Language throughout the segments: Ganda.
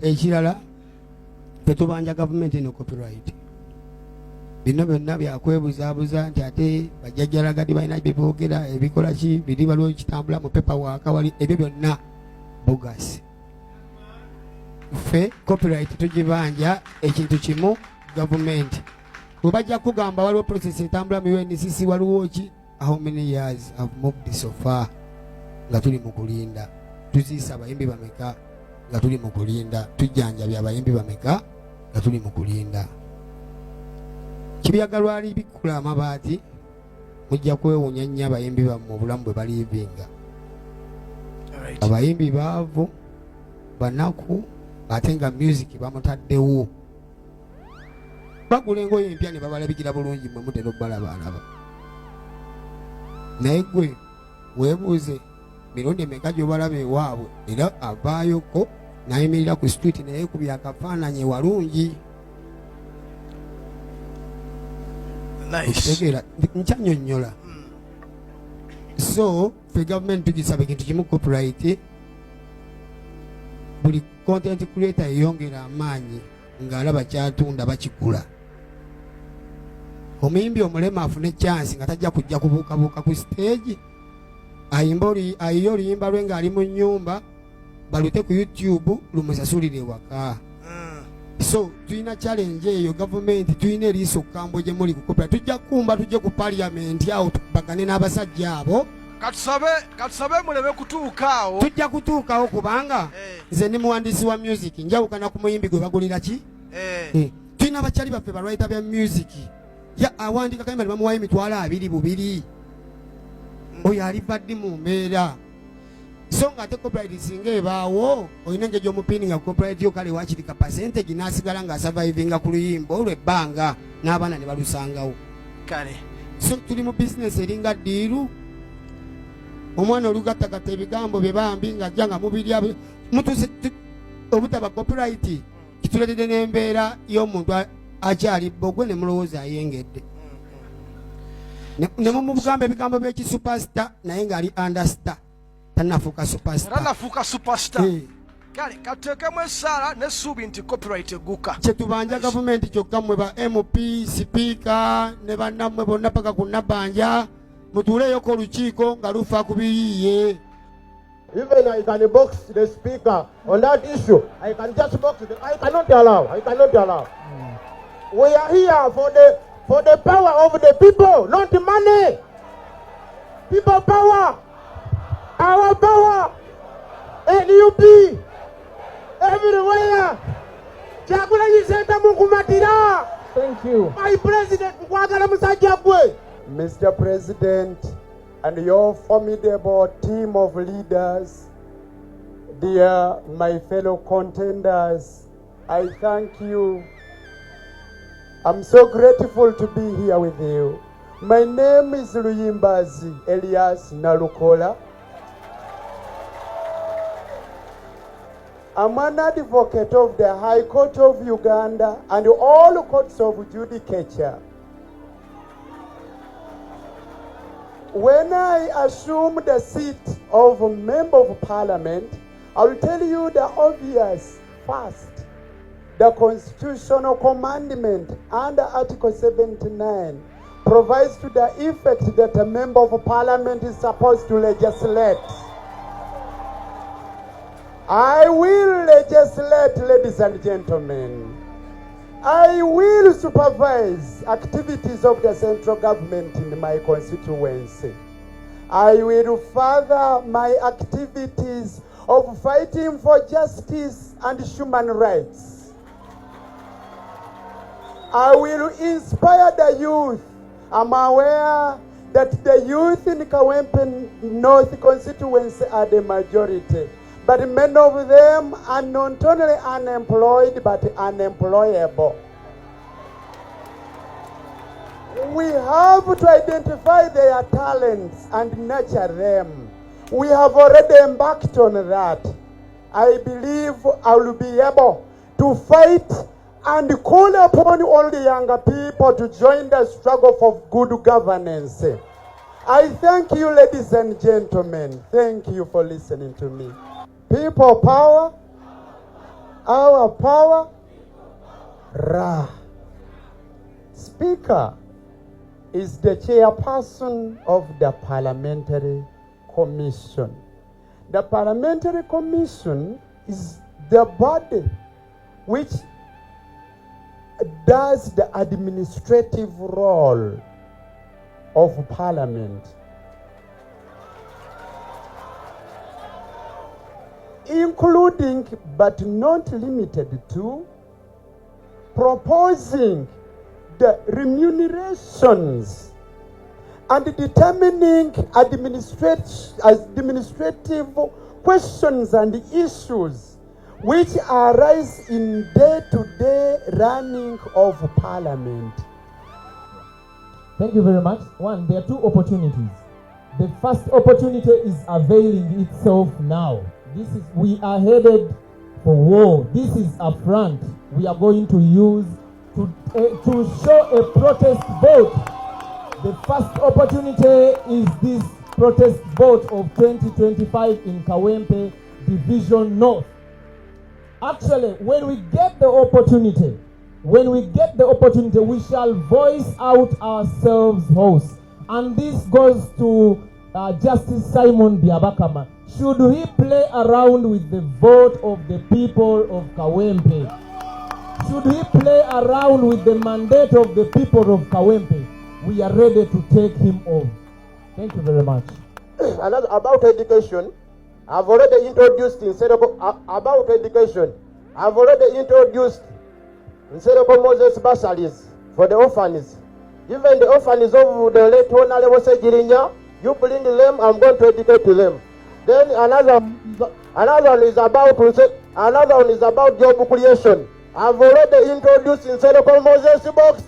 Ekirala, tetubanja gavumenti eno copyright. Bino byonna byakwebuzaabuza nti ate bajjajjalagadi balina byeboogera, ebikola ki biri, waliwo kitambula mu pepa waaka wali, ebyo byonna bogus. Ffe copyright tugibanja ekintu kimu, gavumenti. Bwe bajja kugamba waliwo process etambula mu UNCC, waliwo ki, how many years have moved so far nga tuli mu kulinda? Tuziisa abayimbi bameka nga tuli mu kulinda? Tujjanjabya abayimbi bameka nga tuli mu kulinda? Kibuyaga lwali bikkula amabaati, mujja kwewuunya nnyo abayimbi bammwe obulamu bwe baliivinga. Abayimbi baavu, banaku, ate nga music bamutaddewo. Bagula engoye empya ne babalabikira bulungi, mwe mutera obbalabaalaba. Naye gwe weebuuze mirundi emeka gy'obalaba ewaabwe, era avaayoko n'ayimirira ku street naye kubya akafaananyi walungi. Okitegeera nkyanyonnyola. So ffe gavumenti tugisaba ekintu kimu, copyright. Buli content creator yeyongera amaanyi ng'alaba kyatunda bakigula. Omuyimbi omulema afune chance nga tajja kujja kubuukabuuka ku stage, ayimba ayiye oluyimba lwe ng'ali mu nnyumba, balute ku YouTube lumusasulire ewaka. So tulina challenge eyo. Gavumenti, tulina eriiso kkambwe gye muli ku copyright. Tujja kukumba, tujje ku parliament awo tubagane n'abasajja abo. Katusabe muleme kutuuka awo. Tujja kutuukawo kubanga nze ndi muwandiisi wa music, njawukana ku muyimbi gwe bagulira ki. Tulina abakyali baffe balwaita bya music, ya awandiika kayimba ne bamuwayo 200,000 bubiri. Oyo aliva ddi mu mbeera? So nga ate copyright singa ebaawo, olina engeri gy'omupiininga copyright yo, kale wakiri ka percentage n'asigala ng'asurvivinga ku luyimba olwo ebbanga n'abaana ne balusangawo. So tuli mu bizinesi eringa ddiiru. Omwana olugattagatta ebigambo bye bambi ng'ajja nga mubirya mutuuse obutaba copyright kituleetedde n'embeera y'omuntu akyali bbogwe ne mulowooza ayengedde, ne mumugamba ebigambo by'ekisuperstar naye ng'ali understar, tannafuuka superstar. Tanafuuka superstar. Kale katuteekemu essaala n'essuubi nti copyright egguka. Kyetubanja gavumenti kyokka, mmwe ba MP, sipiika ne bannammwe bonna paka ku Nabbanja, mutuuleyoko olukiiko nga lufa ku biyiiye. Even I can box the speaker on that issue. I can just box the, I cannot allow. I cannot allow. We are here for the power of the people, not money. People power. Our power. NUP. Everywhere. Kyagulanyi Ssentamu nkumatira. Thank you. My president, nkwagala musajja gwe. Mr. President and your formidable team of leaders, dear my fellow contenders, I thank you. I'm so grateful to be here with you. My name is Luyimbazi Elias Nalukola. I'm an advocate of the High Court of Uganda and all courts of judicature. When I assume the seat of Member of Parliament, I will tell you the obvious first. The constitutional commandment under Article 79 provides to the effect that a Member of Parliament is supposed to legislate. I will legislate, ladies and gentlemen. I will supervise activities of the central government in my constituency. I will further my activities of fighting for justice and human rights. I will inspire the youth. I'm aware that the youth in Kawempe North constituency are the majority, but many of them are not only unemployed, but unemployable. We have to identify their talents and nurture them. We have already embarked on that. I believe I will be able to fight and call upon all the younger people to join the struggle for good governance. I thank you, ladies and gentlemen. Thank you for listening to me. People power. Our power, Ra. Speaker is the chairperson of the Parliamentary Commission. The Parliamentary Commission is the body which does the administrative role of Parliament, including but not limited to proposing the remunerations and determining administrative questions and issues which arise in day-to-day running of Parliament. Thank you very much. One, there are two opportunities. The first opportunity is availing itself now. We are headed for war. This is a front we are going to use to show a protest vote. The first opportunity is this protest vote of 2025 in Kawempe Division North. Actually, when we get the opportunity, when we get the opportunity, we shall voice out ourselves host. And this goes to Justice Simon Byabakama. Should he play around with the vote of the people of Kawempe? Should he play around with the mandate of the people of Kawempe? We are ready to take him off. Thank you very much. Another about education, I've already introduced instead of about education, I've already introduced Nsereko Moses bursaries for the orphans. Even the orphans of the late Honorable Ssegirinya, you bring them, I'm going to educate them. Then another one is about job creation. I've already introduced Nsereko Moses box.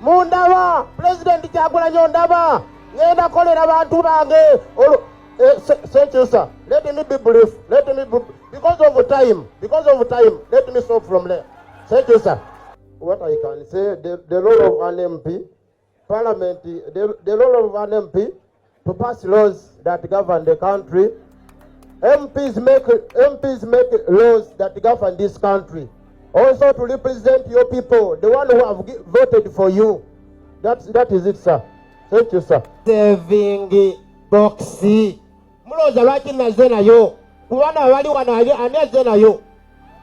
Mundaba, President Kyagulanyi Ndaba, ngenda kolera bantu bange. Thank you, sir. Let me be brief. Let me be, because of time. Because of time, let me stop from there. Thank you, sir. What I can say, the role of an MP, Parliament, the role of an MP to pass laws that govern the country. MPs make laws that govern this country. Also to represent your people, the one who have voted for you. That is it, sir. Thank you, sir. Saving box. Mulowooza lwaki nazze nayo? Kubana abali wano ani azze nayo?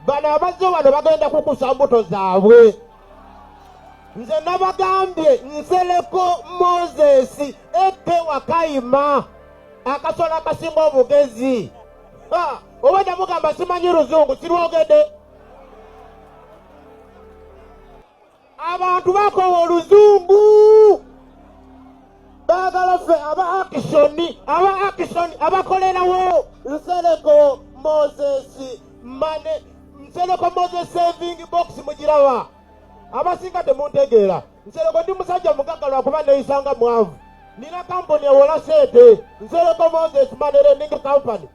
Bano abazze wano bagenda kukusa mbuto zaabwe. Nze nabagambye Nsereko Moses eke Wakayima akasolo akasinga obugezi. Ha, oba namugamba simanyi luzungu sirwogedde. Abantu bakowa oluzungu, baagala ffe aba action, aba action abakolerawo. Nsereko Moses money, Nsereko Moses saving box mugiraba. Abasinga temuntegeera. Nsereko ndi musajja mugagga lwakuba neeyisanga mwavu. Nina kampuni ewola sente, Nsereko Moses Money Lending Company.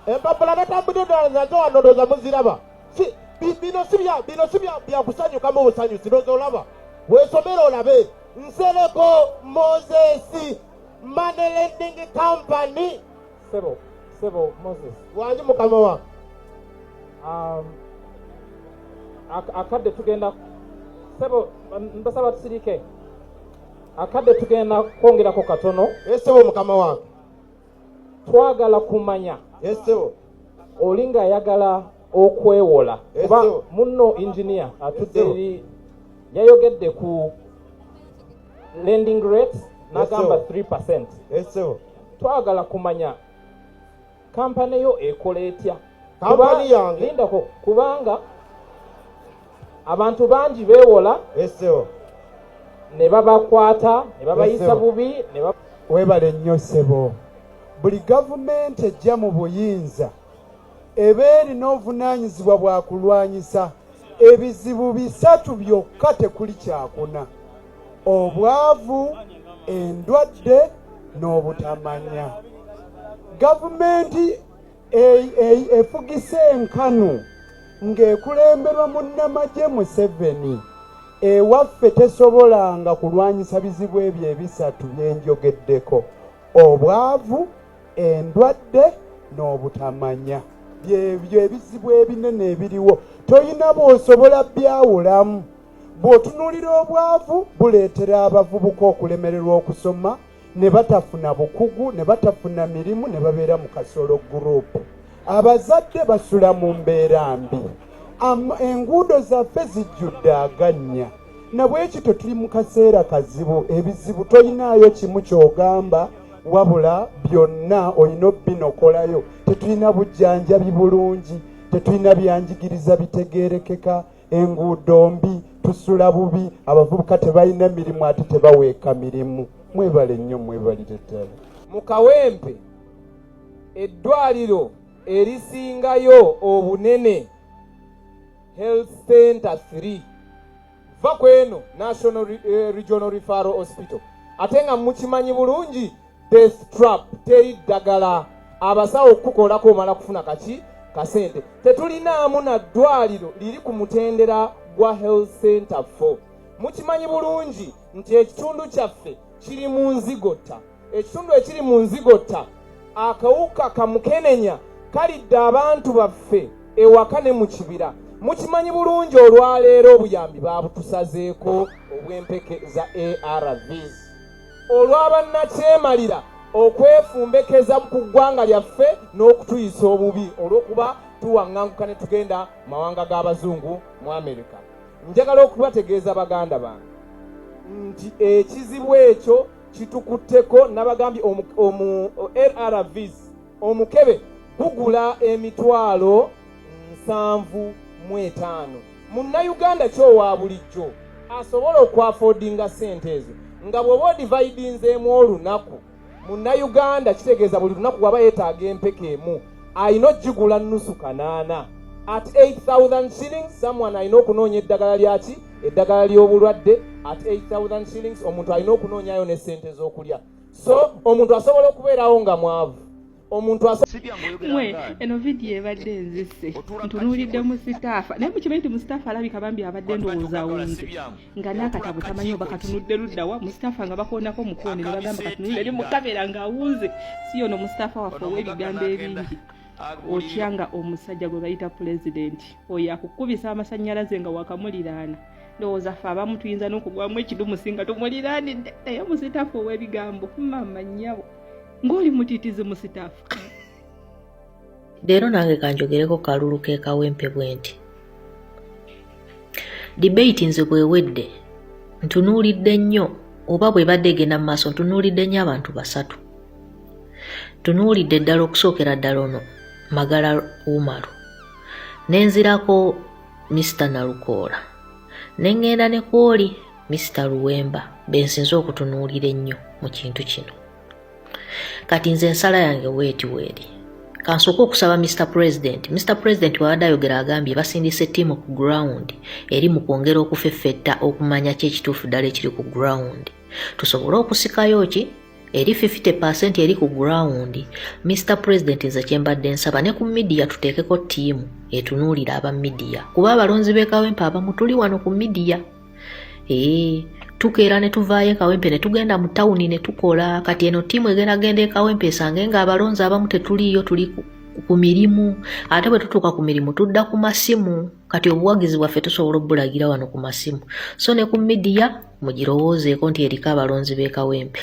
Empapula natambudde ddala nazo wano, ndowooza muziraba. Bino si bya kusanyukamu busanyusi. Ndowooza olaba weesomera olabe Nsereko Moses Money Lending Company. Sebo, Sebo Moses. Wangi mukama wange. Akadde tugenda, Sebo, mbasaba tusirike. Akadde tugenda kwongerako katono. Esebo mukama wange. Twagala kumanya Esebo. oli ng'ayagala okwewola kuba Esebo. munno engineer atudde Esebo. eri yayogedde ku lending rates n'agamba Esebo. 3. Esebo. Twagala kumanya kampani yo ekola etya? Kampani yange? Lindako, kubanga abantu bangi beewola Esebo. ne babakwata ne babayisa Esebo. bubi ne Weebale nnyo ssebo. Buli gavumenti ejja mu buyinza eba erina obuvunaanyizibwa bwa kulwanyisa ebizibu bisatu byokka, tekuli kyakuna: obwavu, endwadde n'obutamanya. Gavumenti efugisa enkanu ng'ekulemberwa munnamagye Museveni ewaffe tesobolanga kulwanyisa bizibu ebyo ebisatu byenjogeddeko: obwavu, endwadde n'obutamanya. Byebyo ebizibu ebinene ebiriwo, toyina bw'osobola byawulamu. Bw'otunuulira obwavu buleetera abavubuka okulemererwa okusoma ne batafuna bukugu ne batafuna mirimu ne babeera mu kasolo group. Abazadde basula mu mbeera mbi, enguudo zaffe zijjudde agannya, nabwekityo tuli mu kaseera kazibu. Ebizibu toyinaayo kimu ky'ogamba, wabula byonna olina obbinokolayo. Tetulina bujjanjabi bulungi, tetulina byanjigiriza bitegeerekeka, enguudo mbi, tusula bubi, abavubuka tebalina mirimu ate tebaweeka mirimu. Mwebale nnyo, mwebalire ddala. Mu Kawempe eddwaliro erisingayo obunene Health Center 3 va ku eno National Regional Referral Hospital, ate nga mukimanyi bulungi death trap, teri ddagala, abasawo okukukolako omala kufuna kaki kasente. Tetulinaamu na ddwaliro liri ku mutendera gwa Health Center 4. Mukimanyi bulungi nti ekitundu kyaffe kiri mu nzigotta, ekitundu ekiri mu nzigotta akawuka kamukenenya kalidde abantu baffe ewaka ne mu kibira. Mukimanyi bulungi olwaleero obuyambi babutusazeeko obw'empeke za ARVs olw'abannakyemalira okwefumbekeza ku ggwanga lyaffe n'okutuyisa obubi olw'okuba tuwaŋŋanguka ne tugenda mawanga g'abazungu mu Amerika. Njagala okubategeeza baganda bange nti ekizibu ekyo kitukutteko. Nabagambye omu ARVs omukebe gugula 75,000. Munnayuganda kyowa bulijjo asobola okwaffordinga ssente ezo? Nga bw'oba odividinzeemu olunaku, munnayuganda kitegeeza buli lunaku bw'aba yeetaaga empeke emu alina ogigula nusu kanaana. At 8000 shillings someone alina okunoonya eddagala lyaki, eddagala ly'obulwadde. At 8000 shillings omuntu alina okunoonyayo ne ssente z'okulya. So omuntu asobola okubeerawo nga mwavu, omuntu Mwe, eno vidiyo ebadde enzise. Ntunuulidde Musitaafa, naye mukimanyi nti Musitaafa alabika bambi abadde ndowooza awunze nga n'akatabo tamanyi oba katunudde luddawa. Musitaafa nga bakoonako mukoone ne bagamba katunule eri mu kamera ng'awunze. Si yono Musitaafa waffe ow'ebigambo ebingi? Otya nga omusajja gwe bayita pulezidenti oyo akukubisa amasannyalaze nga wakamuliraana? Ndowooza ffe abamu tuyinza n'okugwamu ekidumusi nga tumuliraanidde. Naye Musitaafa ow'ebigambo, maama nnyabo, ng'oli mutiitizi Musitaafa. Leero nange kanjogereko kalulu ke Kawempe bwe nti debate nze bwewedde ntunuulidde nnyo, oba bwebadde egenda mu maaso ntunuulidde nnyo abantu basatu. Ntunuulidde ddala okusookera ddala ono Magala Umaru, nenzirako Mr Nalukoola, ne ŋŋenda ne kwoli Mr Luwemba, bensinze okutunuulira ennyo mu kintu kino. Kati nze ensala yange weeti weeri. Kansooke okusaba Mr President. Mr President wabadde ayogera agambye basindise ttiimu ku ground eri mu kwongera okufeffetta okumanya ki ekituufu ddala ekiri ku ground, tusobole okusikayo ki eri 50% eri ku ground. Mr President, nze kyembadde nsaba, ne ku media tuteekeko ttiimu etunuulira aba media, kuba abalonzi b'e Kawempe abamu tuli wano ku media. Ee, tukeera ne tuvaayo e Kawempe ne tugenda mu tawuni ne tukola. Kati eno ttiimu egenda genda e Kawempe esange nga abalonzi abamu tetuliiyo, tuli ku mirimu, ate bwe tutuuka ku mirimu tudda ku masimu. Kati obuwagizi bwaffe tusobola obulagira wano ku masimu. So ne ku media mugirowoozeeko nti eriko abalonzi b'e Kawempe.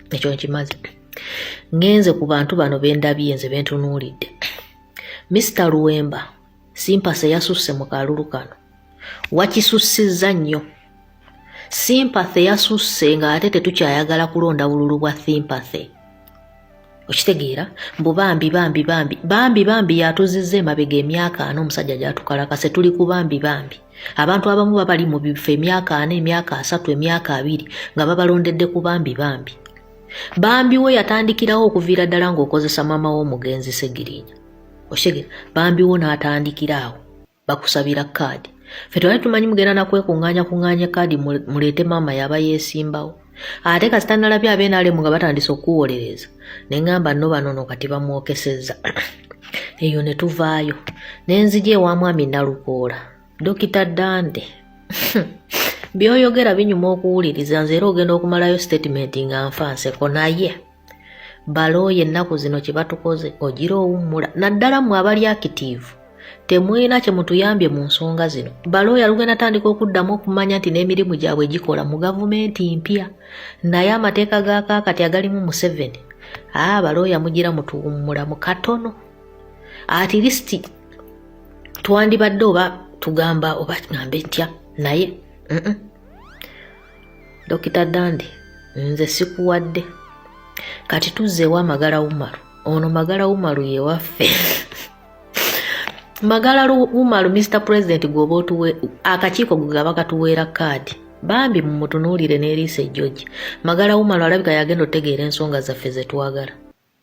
Ekyo nkimaze. Ngenze ku bantu bano bendabye nze bentunuulidde. Mr Luwemba, sympathy yasusse mu kalulu kano, wakisussizza nnyo. Sympathy yasusse ng'ate tetukyayagala kulonda bululu bwa sympathy. Okitegeera? Mbu bambi bambi bambi bambi bambi yatuzizza emabega emyaka 40. Omusajja gyatukalakase tuli ku bambi bambi. Abantu abamu babali mu bifo emyaka 40, emyaka 30, emyaka 20 nga babalondedde ku bambi bambi bambi. We yatandikirawo okuviira ddala ng'okozesa maama w'omugenzi Segirinya. Okitegeera? Bambi wo n'atandikira awo bakusabira kaadi. Ffe twali tumanyi mugenda nakwekuŋŋaanya kuŋŋaanya kaadi muleete maama yaba yeesimbawo. Ate kasita nalabye ab'NRM nga batandise okukuwolereza ne ŋŋamba nno bano no kati bamwokesezza eyo. Ne tuvaayo ne nzija ewa mwami Nalukoola. Dokita Dande, by'oyogera binyuma okuwuliriza nze, era ogenda okumalayo statement nga nfa nseko. Naye Balooya ennaku zino kye batukoze ogira owummula naddala mmwe abali akitiivu temulina kye mutuyambye mu nsonga zino. Balooya lugenda tandika okuddamu okumanya nti n'emirimu gyabwe gikola mu gavumenti mpya naye amateeka ga kaakati agalimu Museveni aa balooya mugira mutuwummulamu katono at least twandibadde oba tugamba oba ngambe ntya naye mm -mm. Dokita Dandi nze sikuwadde kati tuzze ewa Magala Umaru ono Magala Umaru yewaffe Magala Umaru Mr President gwoba otuwe akakiiko gwe gaba katuweera kaadi bambi mumutunuulire n'eriiso ejjoji Magala Umaru alabika yagenda otegeera ensonga zaffe zetwagala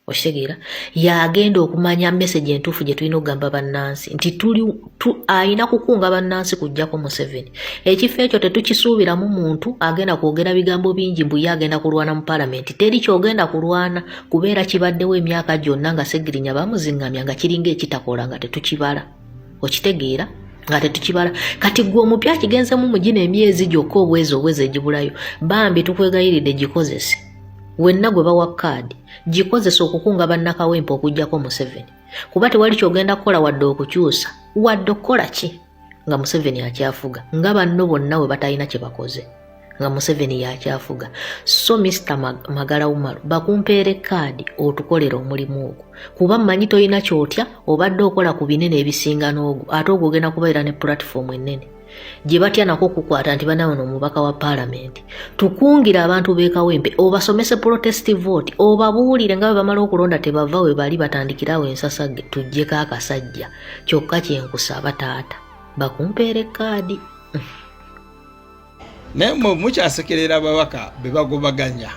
okitegeera yagenda okumanya message entuufu gye tulina okugamba bannansi nti tuli tu, alina kukunga bannansi kujjako museveni ekifo ekyo tetukisuubiramu muntu agenda kwogera bigambo bingi mbu ye agenda kulwana mu palamenti teri kyogenda kulwana kubeera kibaddewo emyaka gyonna nga segirinya bamuziŋŋamya nga kiringa ekitakola nga tetukibala okitegeera nga tetukibala kati gwe omupya kigenzemu mu gino emyezi gyokka obwezi obwezi egibulayo bambi tukwegayiridde gikozese wenna gwe bawa kaadi gikozesa okukunga bannakawempe okuggyako museveni kuba tewali kyogenda kukola wadde okukyusa wadde okukola ki nga museveni akyafuga nga banno bonna we batalina kye bakoze nga museveni yakyafuga so mr magala umaru bakumpeere kaadi otukolera omulimu ogwo kuba mmanyi tolina kyotya obadde okola ku binene ebisinga n'ogwo ate ogwo ogenda kubeera ne pulatifoomu ennene gye batya nako okukwata nti banawe no omubaka wa paalamenti tukungire abantu b'ekawempe obasomese protest vote obabuulire nga bwe bamala okulonda tebava we bali batandikirawo ensasagge tuggyeko akasajja kyokka kyenkusaba taata bakumpeere kaadi naye mwe mukyasekerera ababaka be bagobaganya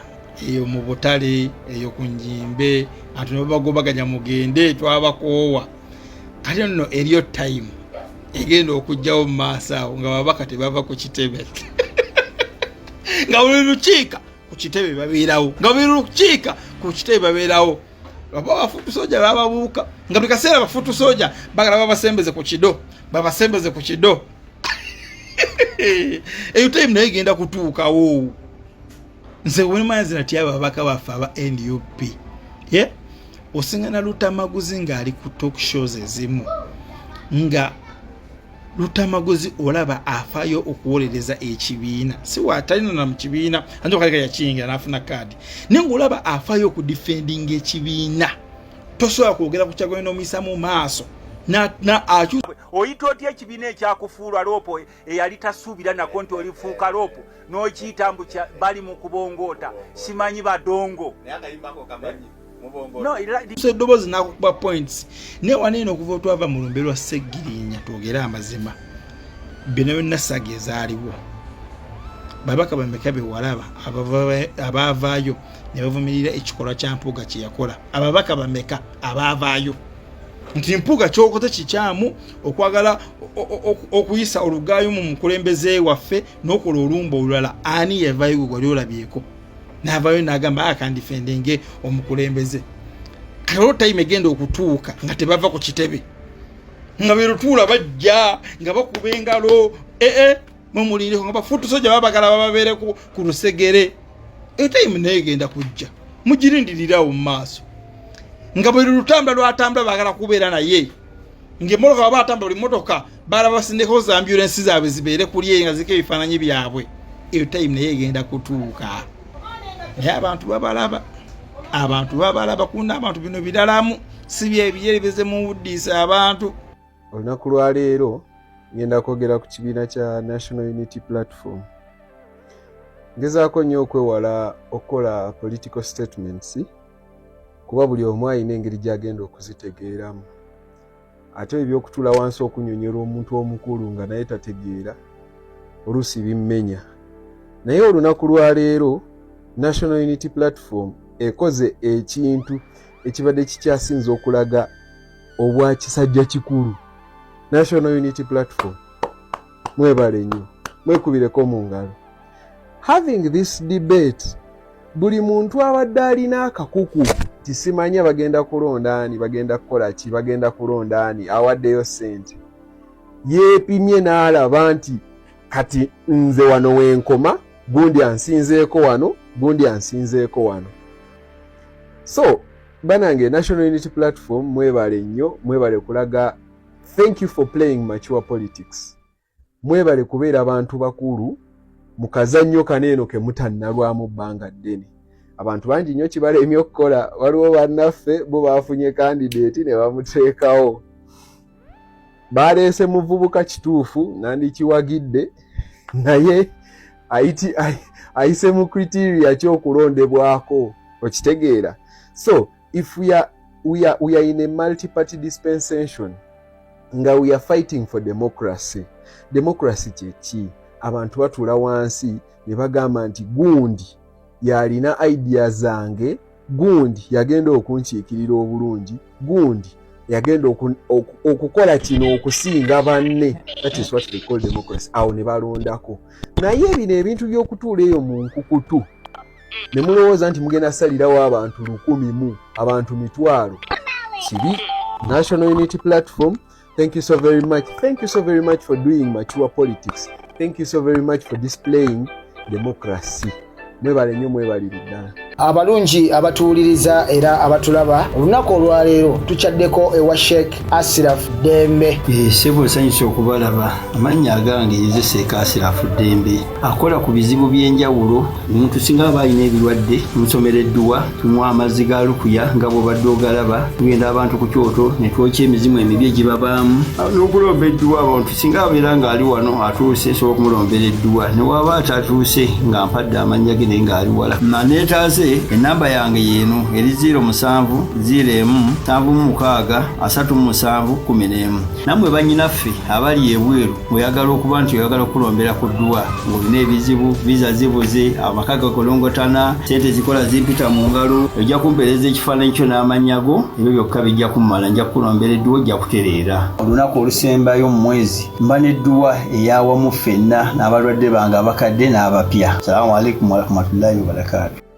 eyo mu butale eyo ku njimbe antu nebabagobaganya mugende twabakoowa kati nno eriyo tayimu egenda okujjawo mu maaso awo nga babaka tebava ku kitebe nga buli lukiika ku kitebe babeerawo nga buli lukiika ku kitebe babeerawo baba bafutu soja bababuuka nga buli kaseera bafutu soja bagala babasembeze ku kido babasembeze ku kido eyo time naye egenda kutuukawo nze wemazi nati ababaka baffe aba nup ye osinga na lutamaguzi ng'ali ku talk shows ezimu nga lutamaguzi olaba afayo okuwolereza ekibiina si watalina na mu kibiina anti okaleka yakiyingira n'afuna kaadi naye ngaolaba afayo okudifendinga ekibiina tosobola kwogera ku kyagwena n'omuyisa mu maaso oyita otya ekibiina ekyakufuulwa loopo eyali tasuubira nako nti olifuuka loopo n'okiyita mbu bali mu kubongoota simanyi badongo eddoboozi nakukuba points naye wano eno okuva otwava mu lumbe lwa seggirinya twogere amazima byonna byonna saga ezaaliwo babaka bameka bewalaba abaavaayo ne bavumirira ekikolwa kya mpuuga kyeyakola ababaka bameka abaavaayo nti mpuuga kyokoze kikyamu okwagala okuyisa olugaayo mu mukulembeze waffe n'okola olumba olulala ani yavayo gwe gwali olabyeko navayo nagamba akandifendenge ah, omukulembeze kati olwo time egenda okutuuka nga tebava ku kitebe nga berutuula bajja nga bakuba engalo ee eh, eh, mumulireko nga bafuutu soja babagala bababeere ku lusegere etime naye egenda kujja mugirindirirawo mu maaso nga buli lutambula lwatambula bagala kubeera naye ngaemmotoka baba atambula buli motoka bala basindeko za ambulensi zaabwe zibeere kuli eyo nga ziriko ebifaananyi byabwe eyo time naye egenda kutuuka naye abantu babalaba abantu babalaba kuna abantu bino biralamu si byebiyeribeze muwuddiisa abantu Olunaku lwa leero ngenda kwogera ku kibiina kya National Unity Platform. Ngezaako nnyo okwewala okukola political statements kuba buli omu alina engeri gy'agenda okuzitegeeramu. Ate eby'okutuula wansi okunyonyola omuntu omukulu nga naye tategeera oluusi bimmenya. Naye olunaku lwa leero National Unity Platform ekoze ekintu ekibadde kikyasinze okulaga obwa kisajja kikulu National Unity Platform mwebale nnyo mwekubireko mu ngalo having this debate buli muntu abadde alina akakuku nti simanya bagenda kulonda ani bagenda kukola ki bagenda kulonda ani awaddeyo ssente yeepimye n'alaba nti kati nze wano wenkoma gundi ansinzeeko wano gundi ansinzeeko wano. So banange, National Unity Platform, mwebale nnyo, mwebale kulaga. Thank you for playing mature politics. Mwebale kubeera bantu bakulu mu kazannyo kano eno ke mutannalwamu bbanga ddene. Abantu bangi nnyo kibalemye okukola. Waliwo bannaffe bo baafunye candidate ne bamuteekawo, baleese muvubuka. Kituufu, nandikiwagidde, naye ayise mu criteria kyokulondebwako, okitegeera? So if we are in a multi-party dispensation nga we are fighting for democracy, democracy kyeki? Abantu batuula wansi ne bagamba nti gundi yalina idea zange, gundi yagenda okunkiikirira obulungi, gundi yagenda okukola kino okusinga banne. That is what they call democracy. Awo ne balondako. Naye bino ebintu by'okutuula eyo mu nkukutu ne mulowooza nti mugenda salirawo abantu 1000 mu abantu 500,000, kibi. National Unity Platform, thank you so very much. Thank you so very much for doing mature politics. Thank you so very much for displaying democracy. Mwebale nnyo, mwebalire ddala. Abalungi abatuwuliriza era abatulaba, olunaku olwaleero tukyaddeko ewa Sheikh Asiraf Ddembe. Ssebo, nsanyusa okubalaba. Amannya agange nze Sheikh Asirafu Ddembe, akola ku bizibu by'enjawulo. Omuntu singa aba alina ebirwadde, tumusomera edduwa, tumuwa amazzi ga lukuya nga bw'obadde ogalaba. Tugenda abantu ku kyoto ne twokya emizimu emibi egibabaamu n'okulomba edduwa. Abantu singa abeera ng'ali wano atuuse, nsobola okumulombera edduwa. Ne waba atatuuse nga mpadde amannya ge naye ng'ali wala naneetaase, enamba yange yeeno eri 07 01 76 37 11. Nammwe bannyinaffe abali ebweru, ng'oyagala okuba nti oyagala okulombera ku dduwa, ng'olina ebizibu, visa zibuze, amaka gakolongotana, sente zikola zimpita mu ngalo, ojja kumpeereza ekifaananyi kyo n'amannya go. Ebyo byokka bijja kummala, nja kukulombera edduwa, ojja kutereera. Olunaku olusembayo mu mwezi mba n'edduwa eyawamu ffenna n'abalwadde bange abakadde n'abapya. Salaamu alaikum warahmatullahi wabarakaatu.